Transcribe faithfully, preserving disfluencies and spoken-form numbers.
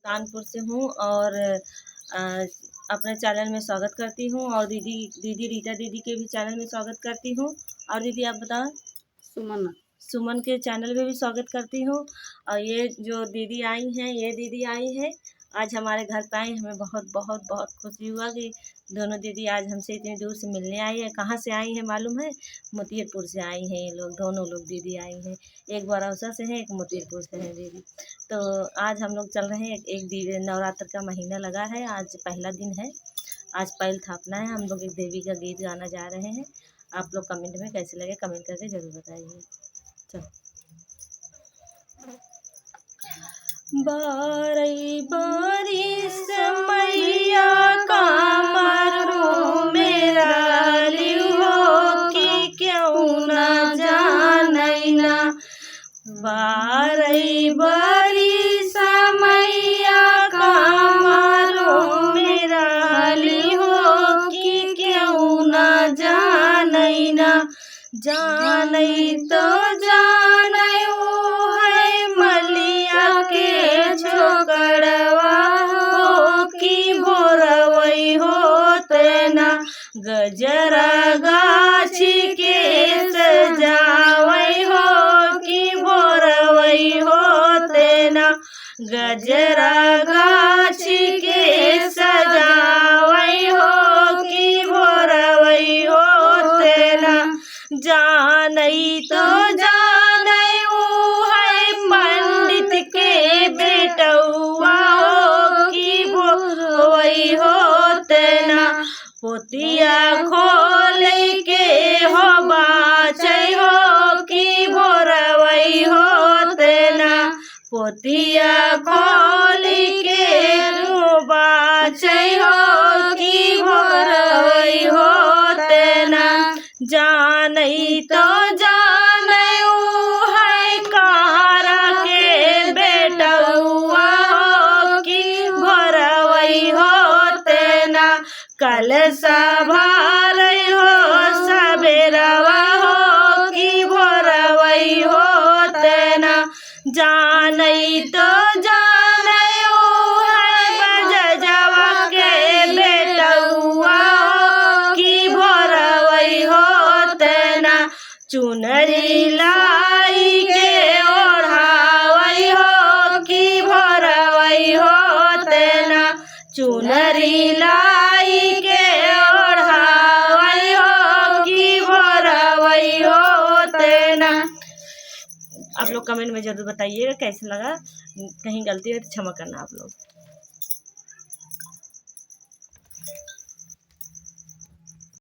सुल्तानपुर से हूँ और, अ, अपने चैनल में स्वागत करती हूँ और दीदी, दीदी रीता दीदी के भी चैनल में स्वागत करती हूँ। और दीदी, आप बताओ। सुमन। सुमन के चैनल में भी स्वागत करती हूँ। और ये जो दीदी आई हैं, ये दीदी आई हैं, आज हमारे घर पे आई, हमें बहुत, बहुत, बहुत खुशी हुआ कि दोनों दीदी आज हमसे इतनी दूर से मिलने आई है। कहाँ से आई हैं मालूम है? मोतियरपुर से आई हैं ये लोग, दोनों लोग दीदी आई हैं। एक बरौसा से हैं, एक मोतियरपुर से हैं दीदी। तो आज हम लोग चल रहे हैं, एक, एक दी-, नवरात्र का महीना लगा है, आज पहला दिन है, आज पैल थापना है। हम लोग एक देवी का गीत गाना जा रहे हैं। आप लोग कमेंट में कैसे लगे, कमेंट करके जरूर बताइए। चलो। बारह बारिश मैया कामरो मेरा लियो कि केहू ना जानैना। बारह बारिश मैया कामरो मेरा लियो कि केहू ना जानैना। जानै तो जानै ऊ है मलिया के छोकड़वा हो कि भोरवै होते ना। गजरा गाछी के सजावै हो कि भोरवै होते ना। गजरा गाछी के सजावै हो कि भोरवै होते ना। जानै तो जानै ऊ है पंडित के बेटौआ हो कि भोरवै होते ना। पोतिया खोल के हो बाँचै हो कि भोरवै होते ना। पोतिया खोल के हो बाँचै हो कि भोरवै होते ना। जानै तो जानै ऊ है कारा के बेटौआ हो कि भोरवै होते ना। कलसा भरै हो सबेरवा हो कि भोरवै होते ना। जानै तो जानै ऊ है बजजवा के बेटौआ हो कि भोरवै होते ना। चुनरी लाई के ओढ़ावै हो कि भोरवै होते ना। चुनरी लाई के ओढ़ावै हो कि भोरवै होते ना। आप लोग कमेंट में जरूर बताइएगा कैसे लगा, कहीं गलती हुई तो क्षमा करना आप लोग।